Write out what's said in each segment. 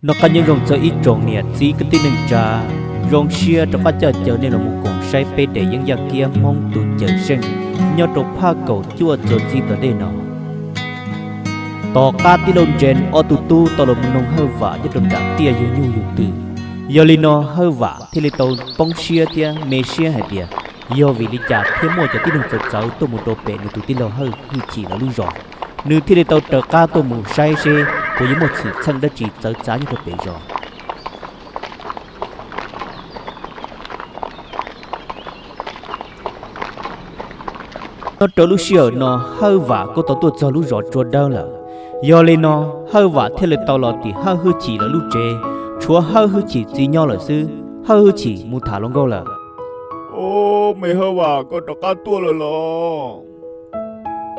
Noj qab nyob zoo txog ib tsoom niam txiv kwv tij neej tsa, zoo siab rov qab coj caw nej los mus koom saib peb daim yeeb yaj kiab Hmoob tus cawm seej nyob rau phaj kaum cuaj txuas ntxiv tom ntej no. Tom qab tij laug Ntsees ob tug tub tau los mus noog Hawj Vam nyob rau nram tiaj yug nyuj yug twm, yog li no Hawj Vam thiaj li tau poob siab thiab me siab hais tias yog vim li cas thiaj muaj cov tib neeg txawv txawv tuaj mus rau pem nws tus tij laug Hawj Hwj Chim lawv lub zos. Nws thiaj li tau raws qab tuaj mus saib seb puas yuav muaj xwm txheej dab tsi txawv txav nyob rau pem zos. Nyob rau lub sij hawm no Hawj Vam kuj tau tuaj txog lub zos Tsua Dawb lawm. Yog li no Hawj Vam thiaj li tau los tim Hawj Hwj Chim lawv lub tsev, tshuav Hawj Hwj Chim txiv nyob lawm xwb. Hawj Hwj Chim mus tham hluas nkauj lawm. Au, me Hawj Vam, koj rov qab tuaj lawm los?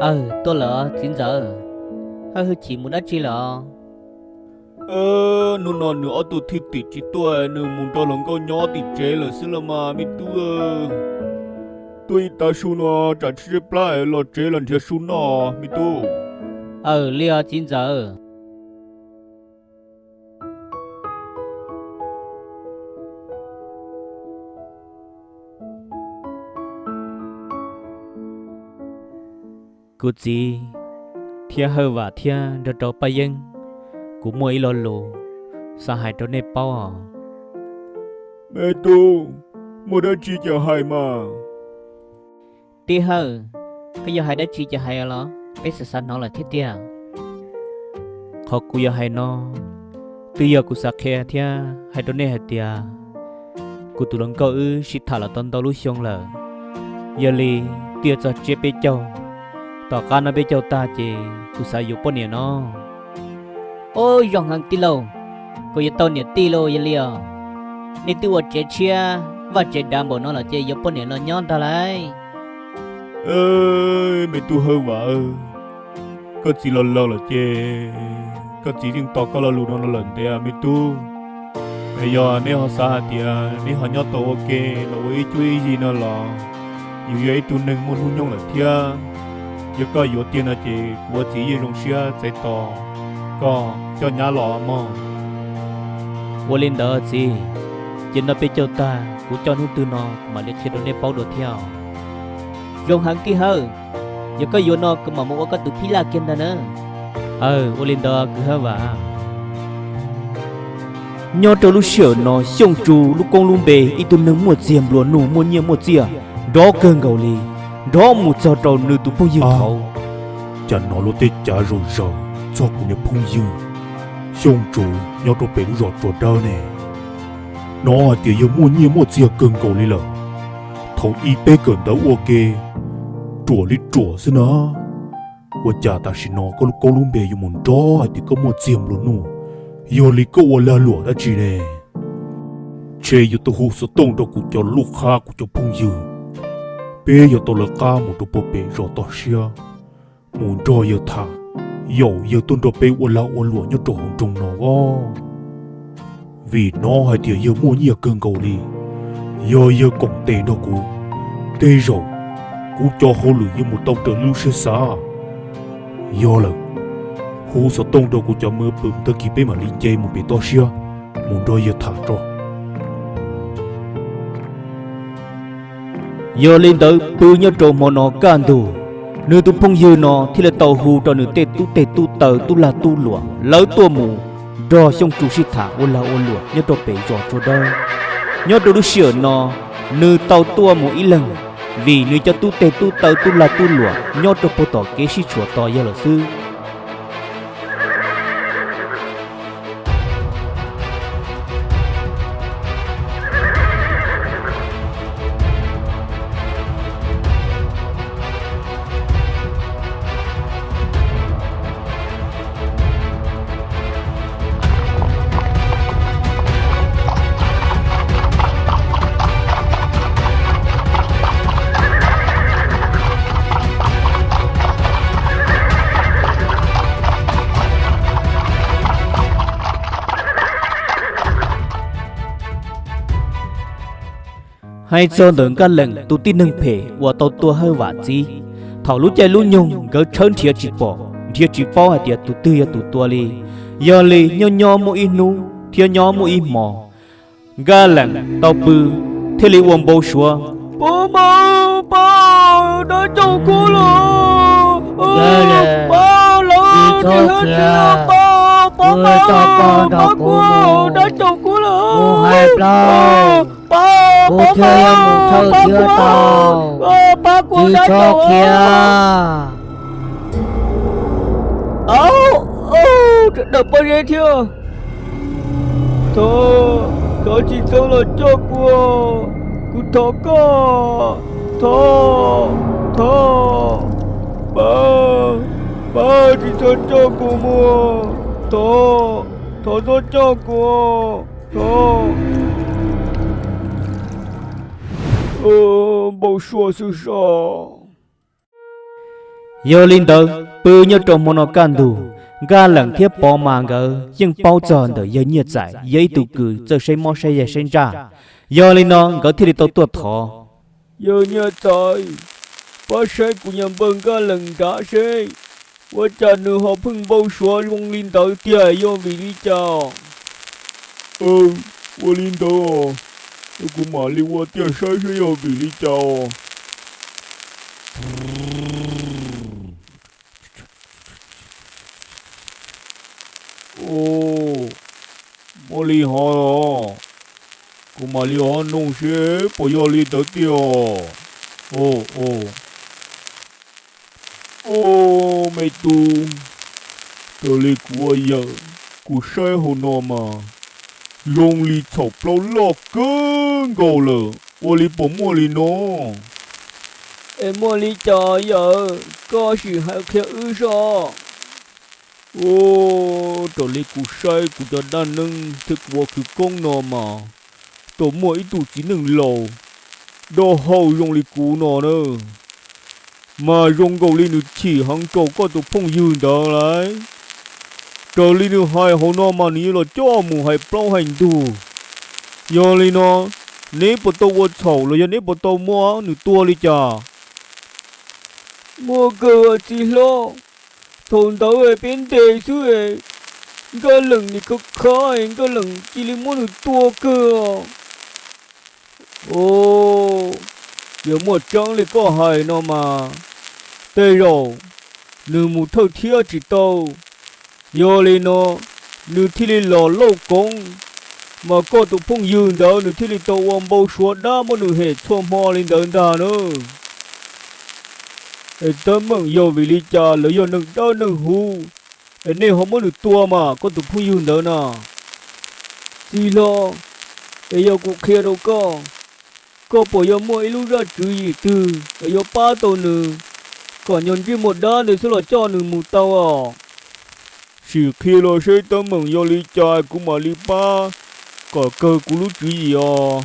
Aw, tuaj lawm txiv ntxawm. Hawj Hwj Chim mus dab tsi lawm? Hnub no nws ob tug thwj tim tsis tuaj, nws mus nrog hluas nkauj nyob tim tsev lawm xwb los mas me tub. Tuaj ib tav su no tsam tshaib plab los tsev los nrhiav su noj me tub. Aw li os txiv ntxawm. Kuv txiv thiab Hawj Vam thiab nrog rau Paj Yeeb, kuv muaj ib lo lus xav hais rau nej paub os. Me tub, muaj dab tsi cia hais mas. Tij Hawj, koj yuav hais dab tsi cia hais los peb xav xav hnov lawm thiab tiag. Qhov kuv yuav hais no twb yog kuv xav qhia thiab hais rau nej hais tias kuv tus hluas nkauj wb sib tham los tau ntau lub xyoo lawm, yog li twb yuav txog tsiab peb caug. Tom qab no peb caug tag ces kuv xav yuav poj niam no. Ub, zoo heev tij laug, kuv yuav tau niam tij lauj. Yog li os, nej twb ua tsev tshiab vaj tsev dav npaum no lawm ces yuav poj niam los nyob ntag lauj. Me tub Hawj Vam, koj txiv los laus lawm ces koj txiv yeej tos koj lo lus no no lawm ntev me tub. Es yog neb ho xav hais tias neb ho nyob tau ua ke los ua ib cuab ib yig no los yus yog ib tug neeg muaj hnub nyoog lawm thiab. Yog koj yuav tiag no ces kuv ua txiv yeej zoo siab txais tos koj coj nyab los mog. Ua li ntawd txiv, ces no peb caug tag kuv coj hnub twg no kuv mam li qhia rau nej paub dua thiab os. Zoo heev tij Hawj, yog koj yuav no kuv mam mus ua koj tus phij laj kiag ntag na. Aw, ua li ntawd kwv Hawj Vam. Nyob rau lub sij hawm no Xyooj Tsu lub koob lub npe ib tug neeg muaj txiag nplua nuj muaj nyiaj muaj txiaj nrov kawg nkaus li, nrov mus txog rau nws tus phooj ywg thaud. Cas hnov luag tej cav zom zaws txog kuv niag phooj ywg Xyooj Tsu nyob rau pem lub zos Tsua Dawb ne? Hnov hais tias yawg muaj nyiaj muaj txiag kawg nkaus li lawm. Thaum ub peb kawm ntawv ua ke ruam li ruam xwb na. Ua cas tam sim no koj lub koob lub npe yuav mus nrov hais tias koj muaj txiag nplua nuj? Yog li koj ua lag luam dab tsi ne? Ntshe yuav tau hu xov tooj rau kuv cov lub qab kuv cov phooj ywg, peb yuav tau lawv qab mus rau puag pem zos toj siab, mus nrog yawg tham, yaum yawg tuaj nrog peb ua lag ua luam nyob rau hauv nroog no os. Vim hnov hais tias yawg muaj nyiaj kawg nkaus li. Yog yawg koom tes nrog kuv, tej zaum kuv cov hauj lwm yuav mus tau raws li lub siab xav. Yog lawm, hu xov tooj rau kuv cov mab pw tag kis peb mam li nce mus pem toj siab, mus nrog yawg tham tso. Yog li ntawd pw nyob rau hmo no kaj ntug, nws tus phooj ywg no thiaj li tau hu rau nws tej tub teg tub taw tub lag tub luam lawv tuaj mus nrog Xyooj Tsu sib tham ua lag ua luam nyob rau pem zos Tsua Dawb. Nyob rau lub sij hawm no, nws tau tuaj mus ib leeg, vim nws cov tub teg tub taw tub lag tub luam nyob rau puag tom kev sib tshuam tos yawg lawm xwb. Hais txog ntawm Nkaj Leem tus tib neeg phem uas tau tua Hawj Vam txiv, thaum lub caij lub nyoog nkawd tshawb nrhiav tsis pom nrhiav tsis paub hais tias tus twg yog tus tua li. Yog li nyob nyob muaj ib hnub thiab nyob muaj ib hmo, Nkaj Leem tau pw thiaj li ua npau suav. Pab, pab, dab caum kuv lawm, pab, lawv tsis hab tsis, pab, pab, pab kuv, dab caum kuv lawm, pab, pab, pab kuv, pab kuv, dab caum kuv. Au, au, rov dawm pob zeb thiab. Thov, thov tsis txhob los coj kuv, kuv thov koj, thov, thov, pab, pab tsis txhob coj kuv mus, thov, thov txhob coj kuv, thov. Npau suav xwb sas. Yog li ntawd pw nyob rau hmo no kaj ntug, Nkaj Leem thiab Pov Mas nkawd yeej paub txog ntawm yawg Nyiaj Txais yog ib tug kws txawj saib mob saib yaig saib ntsaj. Yog li no nkawd thiaj li tau tuaj thov. Yawg Nyiaj Txais, pab saib kuv niag npawg Nkaj Leem nrad seb, ua cas nws ho pheej npau suav zoo li ntawd tiag, yog vim li cas? Ua li ntawd, kuv mam li ua tiag saib seb yog vim li cas. Muaj li hov los, kuv mam li ho noog seb puas yog li ntawd tiag. Au, me tub, raws li kuv ua yawm, kuv saib hauv no mas zoo li txhaum plaub loj kawg nkaus lawm, ua li puas muaj li no? Es muaj li cas yawm, koj sim hais qhia wb soj. Raws li kuv saib kuv cov dab neeb thiab kuv ua khwv koob no mas, tau muaj ib tug txiv neej laus dab hau zoo li kuv no na, mas zoo nkaus li nws chim heev rau koj tus phooj ywg ntawd lauj. Raws li nws hais hauv no mas nws yuav los coj mus hais plaub hais ntug. Yog li no, neb puas tau ua txhaum los yog neb puas tau muab nws tua li cas? Muaj kawg txiv hlob, thaum ntawd peb ntes xwb, Nkaj Leem nim khov khav, Nkaj Leem cia li muab nws tua kawg. Au, yog muaj tseeb li koj hais no mas, tej zaum nws mus thawj thiab tsis tau. Yog li no, nws thiaj li los lauj koov, mas koj tus phooj ywg ntawd nws thiaj li tau ua npau suav dab muab nws hem txhua hmo li ntawd ntag na. Es teeb meem yog vim li cas lawv yog neeg dawb neeg huv, es nej ho muab nws tua mas koj tus phooj ywg ntawd na? Txiv hlob, es yog kuv qhia rau koj, koj puas yuav muaj ib lub zaj tswv yim twg es yuav pab tau nws, kom nyuag ntsej muag dab ntawd xwb los coj nws mus tau os? Sim qhia los seb teeb meem yog li cas kuv mam li pab kom kawg kuv lub tswv yim os.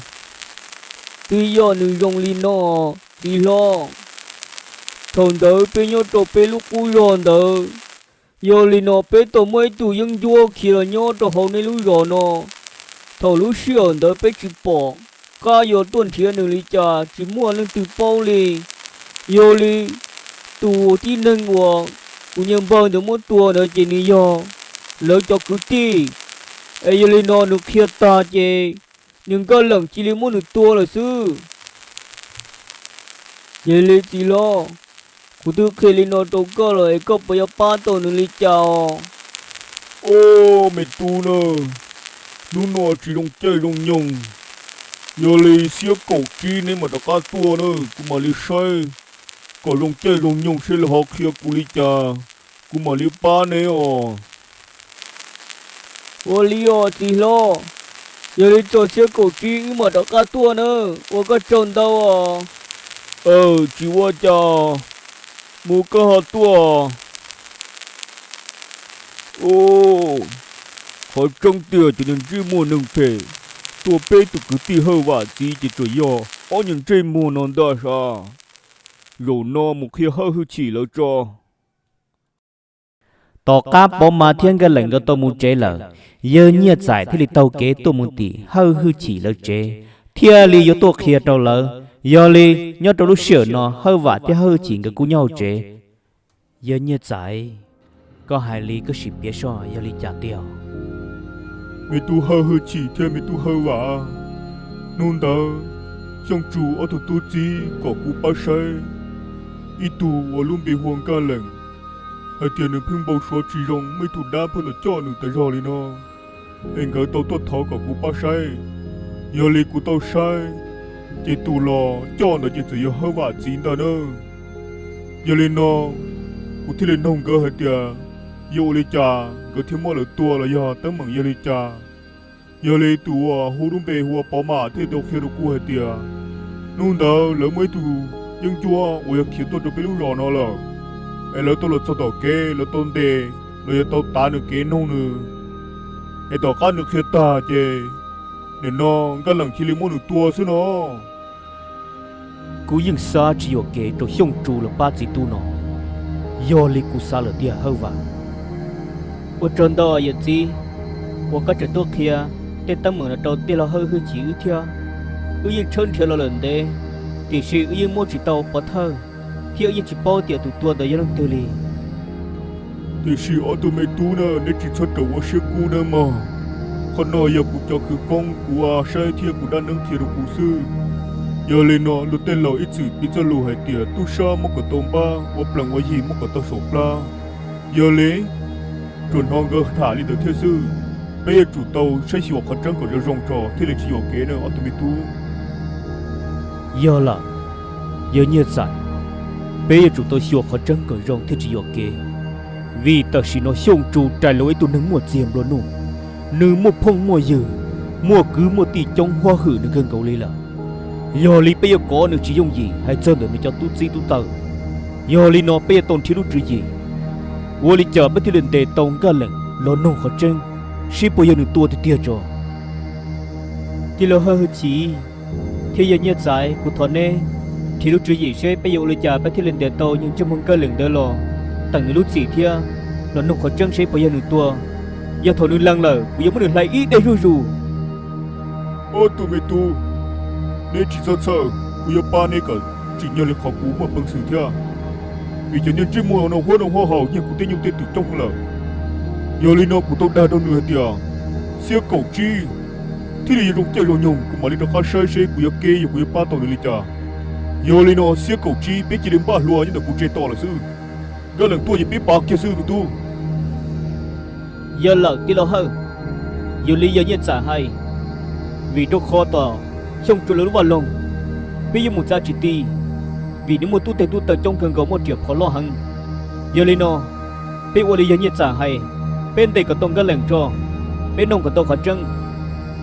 Twb yog nws zoo li no, txiv hlob. Thaum ntawd peb nyob rau peb lub qub zog ntawd, yog li no peb tau muaj ib tug yeeb ncuab khiav los nyob rau hauv nej lub zos no. Thaum lub sij hawm ntawd peb tsis pom qab yuav tuaj nrhiav nws li cas tsis muaj leej twg paub li. Yog li tus tib neeg uas kuv niag npawg ntawd muab tua ntawd ces nws yog lawv cov kwv tij. Es yog li no nws qhia tag ces nws Nkaj Leem cia li muab nws tua lawm xwb. Yog li txiv hlob, kuv twb qhia li no rau koj lawm es koj puas yuav pab tau nws li cas os? Au, me tub na, hnub no tsis zoo caij zoo nyoog, yog li xiab kaum tsib neb mam rov qab tuaj na, kuv mam li saib kom zoo caij zoo nyoog seb lawv ho qhia kuv li cas, kuv mam li pab neb os. Ua li os txiv hlob, yog li txog xiab kaum tsib wb mam rov qab tuaj na, ua koj tsaug ntau os. Aw, tsis ua cas, mus koj ho tuaj. Qhov tseeb tiag cov niag ntsej muag neeg phem tuaj peb tus kwv tij Hawj Vam txiv ces tsuas yog ob niag ntsej muag no ntag sav. Zaum no mus qhia Hawj Hwj Chim lawv tso. Tom qab Pov Mas thiab Nkaj Leem nkawd tau mus tsev lawm, yawg Nyiaj Txais thiaj li taug kev tuaj mus tim Hawj Hwj Chim lawv tsev, thiaj li yuav tuaj qhia rau lawv. Yog li nyob rau lub sij hawm no Hawj Vam thiab Hawj Hwj Chim nkawd kuj nyob hauv tsev. Yawg Nyiaj Txais, Koj hais li koj sim piav soj yog li cas tiag? Me tub Hawj Hwj Chim thiab me tub Hawj Vam, hnub ntawd Xyooj Tsu ob tug tub txib kom kuv pab saib ib tug uas lub npe hu ua Nkaj Leem, hais tias nws pheej npau suav tsis zoo, muaj ib tug dab pheej los coj nws tas zog li no, es nkawd tau tuaj thov kom kuv pab saib. Yog li kuv tau saib, ces tus los coj ntawd ces txawm yog Hawj Vam txiv ntag na. Yog li no, kuv thiaj li noog nkawd hais tias yuav ua li cas nkawd thiaj muab lawv tua los yog teeb meem yog li cas. Yog li tus uas hu lub npe hu ua Pov Mam thiaj tau qhia rau kuv hais tias hnub ntawd lawv muaj ib tug yeeb ncuab uas yog khiav tuaj rau peb lub zos no lawm, es lawv tau los txog tom kev, lawv tau ntes los yog tau tav nws kev noog nws, es tom qab nws qhia tag ces nim no Nkaj Leem cia li muab nws tua xwb no. Kuv yeej xav tsis yuam kev rau Xyooj Tsu los pab txiv tub no, yog li kuv xav lawm tiag Hawj Vam. Ua tsaug ntau yawm txiv uas koj tseem tuaj qhia tej teeb meem no rau tij laug Hawj Hwj Chim wb thiab. Wb yeej tshawb nrhiav los lawm ntev, tiam sis wb yeej muab tsis tau pov thawj, thiab wb yeej tsis paub tias tus tua ntawd yog leej twg li. Tiam sis ob tug me tub na, neb tsis txhob rawm ua siab kub nawb mog. Qhov no yog kuv cov khawv koob kuv saib thiab kuv dab neeb qhia rau kuv xwb. Yog li no luag tej laus ib txwm piv txoj lus hais tias tub sab muab kom tau npab, ua plees ua yig muab kom tau saum plab. Yog li, tsuas hnov nkawd tham li ntawd thiab xwb. Peb yuav tsum tau saib xyuas qhov tseeb kom zoo zoo tso thiaj li tsis yuam kev na ob tug me tub. Yog lawm, yawg Nyiaj Txais, peb yuav tsum tau xyuas qhov tseeb kom zoo thiaj tsis yuam kev. Vim tam sim no Xyooj Tsu rais los ua ib tug neeg muaj txiag nplua nuj, nws muaj phooj muaj ywg, muaj kwv muaj tij coob huab hwm nws kawg nkaus li lawm. Yog li peb yuav kov nws tsis yooj yim hais txog ntawm nws cov tub txib tub taw. Yog li no peb yuav tau nrhiav lub tswv yim, ua li cas peb thiaj li ntes tau Nkaj Leem los noog qhov tseeb, seb puas yog nws tua tiag tiag tso. Tij laug Hawj Hwj Chim thiab yawg Nyiaj Txais, kuv thov neb nrhiav lub tswv yim seb peb yuav ua li cas peb thiaj li ntes tau niag ntsej muag Nkaj Leem ntawd los teem nws lub txim thiab los noog qhov tseeb seb puas yog nws tua. Yog thaum nws lees lawm kuv yuav muab nws hlais ib daim zuj zus. Ob tug me tub, neb tsis txhob txhawj, kuv yuav pab neb kom tsim nyog li qhov kuv muaj peev xwm thiab. Vim cov niag ntsej muag no huab noj huab haus nyiag kuv tej nyuj tej twm coob lawm. Yog li no kuv tau dag rau nws hais tias xiab kaum tsib thiaj li yuav zoo caij zoo nyoog, kuv mam li rov qab saib seb kuv yuav kev yog kuv yuav pab tau nws li cas. Yog li no xiab kaum tsib peb cia li npaj hlua nyob ntawm kuv tsev tos lawm xwb. Nkaj Leem tuaj ces peb pav kiag xwb me tub. Yog lawm tij laug Hawj, yog li yawg Nyiaj Txais hais, vim rau qhov tom Xyooj Tsu lawv lub vaj loog, peb yuav mus txav tsis ti, vim nws muaj tub teg tub taw coob kawg nkaus muaj riam phom loj heev. Yog li no, peb ua li yawg Nyiaj Txais hais, peb ntes kom tau Nkaj Leem tso, peb noog kom tau qhov tseeb.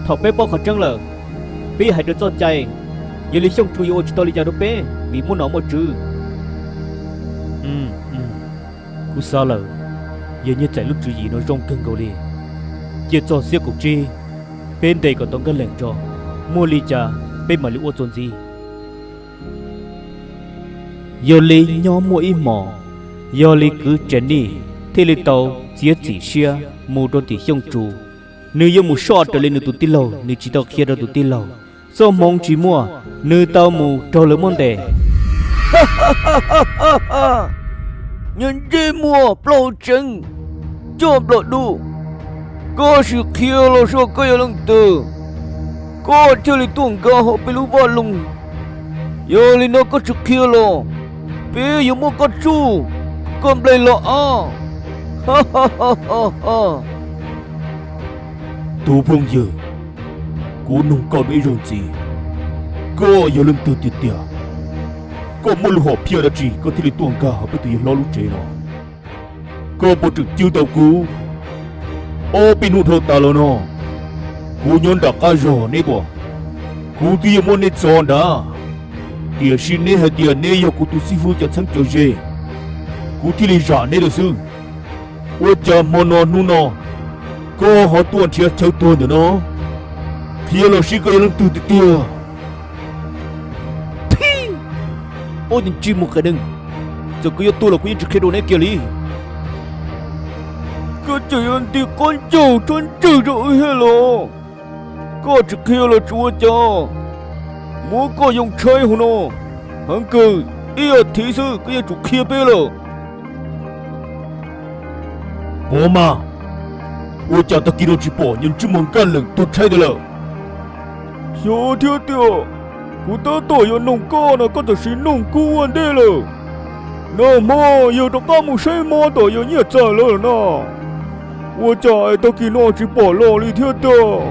Thaum peb paub qhov tseeb lawm, peb yuav hais rau txoj cai, yog li Xyooj Tsu yuav ua tsis tau li cas rau peb vim muaj nom muaj tswv. Kuv xav lawm, yawg Nyiaj Txais lub tswv yim no zoo kawg nkaus li. Cia txog xiab kaum tsib, peb ntes kom tau Nkaj Leem tso, muaj li cas peb mam li ua txuas ntxiv. Yog li nyob muaj ib hmos, yog li kwv Tsev Nij thiaj li tau txiav txim siab mus rau tim Xyooj Tsu. Nws yuav mus soj raws li nws tus tij laug, nws tsis tau qhia rau tus tij laug. Txoj hmoov tsis muaj, nws tau mus raug lawv muab ntes. Niag ntsej muag plaub hau tseeb, coj nplom dub, koj sim qhia los seb koj yog leej twg, koj thiaj li tuaj nkag hauv peb lub vaj loog. Yog li no koj tsis qhia los peb yuav muab koj tsuj, koj nplej los av. Tus phooj ywg, kuv nug koj dua ib zaug ntxiv, koj yog leej twg tiag tiag? Koj muaj lub hom phiaj dab tsi koj thiaj li tuaj nkag hauv peb tus yawg hlob lub tsev no? Koj puas tseem cim tau kuv? Ob peb hnub dhau tas los no, kuv nyob nram qab zog neb pom, kuv twb yuav muab neb txov nrad, tiam sis neb hais tias neb yog kuv tus xib fwb cov txheeb cov ze, kuv thiaj li zam neb lawm xwb. Ua cas hmo no hnub no koj ho tuaj nrhiav chaw tuag ntawm no? Qhia los seb koj yog leej twg tiag tiag. Ob niag ntsej muag qia neeg, txawm kuv yuav tuag los kuv yeej tsis qhia rau neb kiag li. Koj tseem yuav nti qab ncaug tshab ntswg rau wb thiab los? Koj tsis qhia los tsis ua cas, muab koj yoo tshaib hauv no heev kawg, ib as thiv xwb koj yeej tsum qhia peb lawm. Pov mas, ua cas tag kis no tsis pom yawg Ntsij Muas Nkaj Lees tuag tshaib ntawd lawm? Xyov thiab tiag, kuv tab tom yuav noog koj no koj tam sim noog kuv ua ntej lawm. Nag hmo yawg rov qab mus saib mob tom yawg Nyiaj Txais lawm no, ua cas tag kis no tsis pom los li thiab tiag?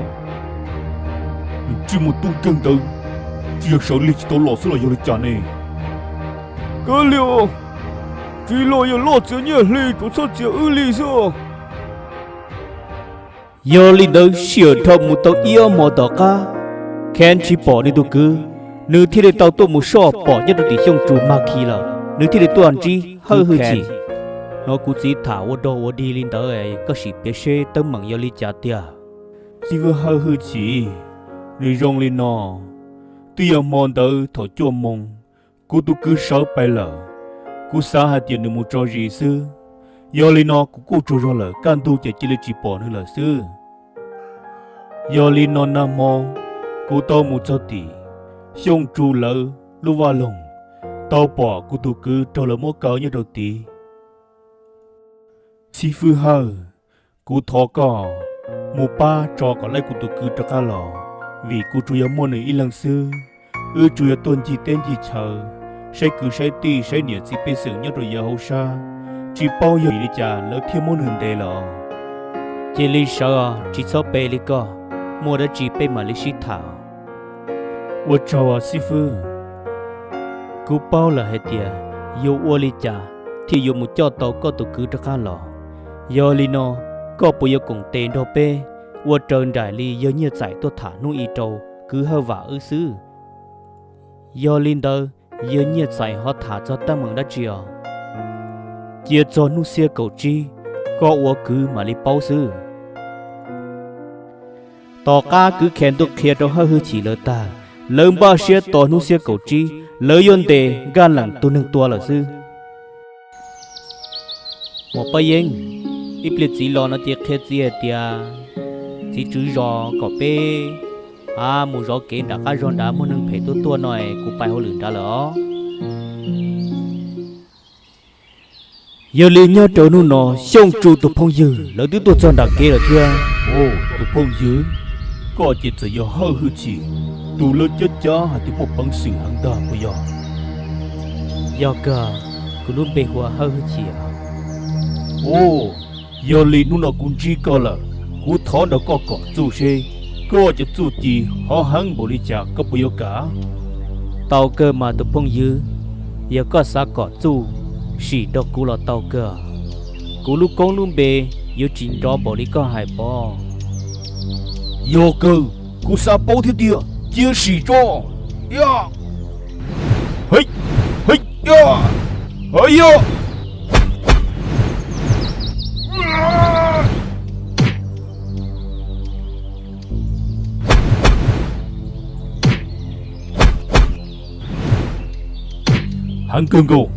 Ntsij Muas Tub Nkeeg ntawd, tsis yog sawv lig tsis tau los xwb los yog li cas ne? Kav liam, tsis los yawg loj txiav nyiaj hli tsuas txhob txiav wb li xwb. Yog li ntawd sim dhau mus tau ib ob hmo tom qab, Kheev tsis pom nws tus kwv, nws thiaj li tau tuaj mus soj pom nyob rau tim Xyooj Tsu Mag Khi lawm, nws thiaj li tuaj ntsib Hawj Hwj Chim. Hnov kuv txiv tham ua dog ua dig li ntawd, koj sim piav seb teeb meem yog li cas tiag? Xib fwb Hawj Hwj Chim, nws zoo li no, twb yog hmo ntawd thaum cuaj moo, kuv tus kwv sawv pais lawm, kuv xav hais tias nws mus tso zis xwb, yog li no kuv kuj tsaug zog lawm, kaj ntug ces cia li tsis pom nws lawm xwb. Yog li no nag hmo kuv tau mus txog tim Xyooj Tsu lawv lub vaj loog, tau pom kuv tus kwv raug lawv muab kaw nyob rau tid. Xib fwb Hawj, kuv thov koj mus pab tso kom laib kuv tus kwv rov qab los, vim kuv tsuas yog muaj nws ib leeg xwb. Wb tsuas yog tuaj ncig teb ncig chaw, saib kwv saib tij saib niam txiv pej xeem nyob rau yav hauv sab, tsis paub yog vim li cas lawv thiaj muab nws ntes lawm. Cia li sawv os, tsis txhob pe li koj, muaj dab tsi peb mam li sib tham. Ua tsaug xib fwb. Kuv paub lawm hais tias yuav ua li cas thiaj yuav mus coj tau koj tus kwv rov qab los. Yog li no, koj puas yuav koom tes nrog peb ua raws nraim li yawg Nyiaj Txais tuaj tham hnub i rau kwv Hawj Vam wb xwb? Yog li ntawd, yawg Nyiaj Txais ho tham txog teeb meem dab tsi os? Cia txog hnub xiab kaum tsib, koj ua kwv mam li paub xwb. Tom qab kwv Kheev tuaj qhia rau Hawj Hwj Chim lawv tag, lawv npaj siab tos hnub xiab kaum tsib lawv yuav ntes Nkaj Lees tus neeg tua lawm xwb. Muam Paj Yeeb, ib pliag txiv los no ces qhia txiv hais tias txiv tswv zos kom peb mus zov kev nram qab zog nrad, muaj neeg phem tuaj tuaj no es kuv pais hauj lwm nrad lawm os. Yog li nyob rau hnub no Xyooj Tsu tus phooj ywg lawv twb tuaj txog nram kev lawm thiab. Tus phooj ywg, koj ces txawm yog Hawj Hwj Chim tus lawv cab cab hais tias muaj peev xwm heev ntag puas yog? Yog kawg, kuv lub npe hu ua Hawj Hwj Chim. Yog li hnub no kuv ntsib koj lawm, kuv thov nrog koj kom txuj seb koj cov txuj ci ho heev npaum li cas, koj puas yuav kam? Tau kawg mas tus phooj ywg, yog koj xav kom txuj, sim nrog kuv los tau kawg. Kuv lub koob lub npe yuav tsis nrov npaum li koj hais pob. Yog kawg, kuv xav paub thiab tiag, cia sim tso. Heev kawg nkaus.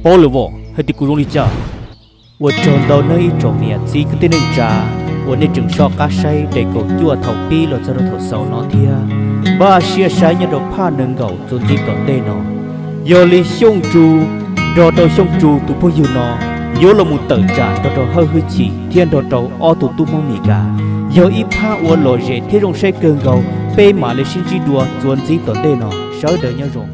Paub lawm os, hais tias kuv zoo li cas. Ua tsaug ntau nawb ib tsoom niam txiv kwv tij neej tsa uas nej tseem soj qab saib daim kaum cuaj thaum pib los txog rau thaum xaus no thiab. Npaj siab saib nyob rau phaj nees nkaum txuas ntxiv tom ntej no, yog li Xyooj Tsu nrog rau Xyooj Tsu tus phooj ywg no yuav los mus tawm tsam nrog rau Hawj Hwj Chim thiab nrog rau ob tug tub Hmoob Mes Kas, yog ib phaj uas lom zem thiab zoo saib kawg nkaus. Peb mam li sib ntsib dua txuas ntxiv tom ntej no, sawv daws nyob zoo.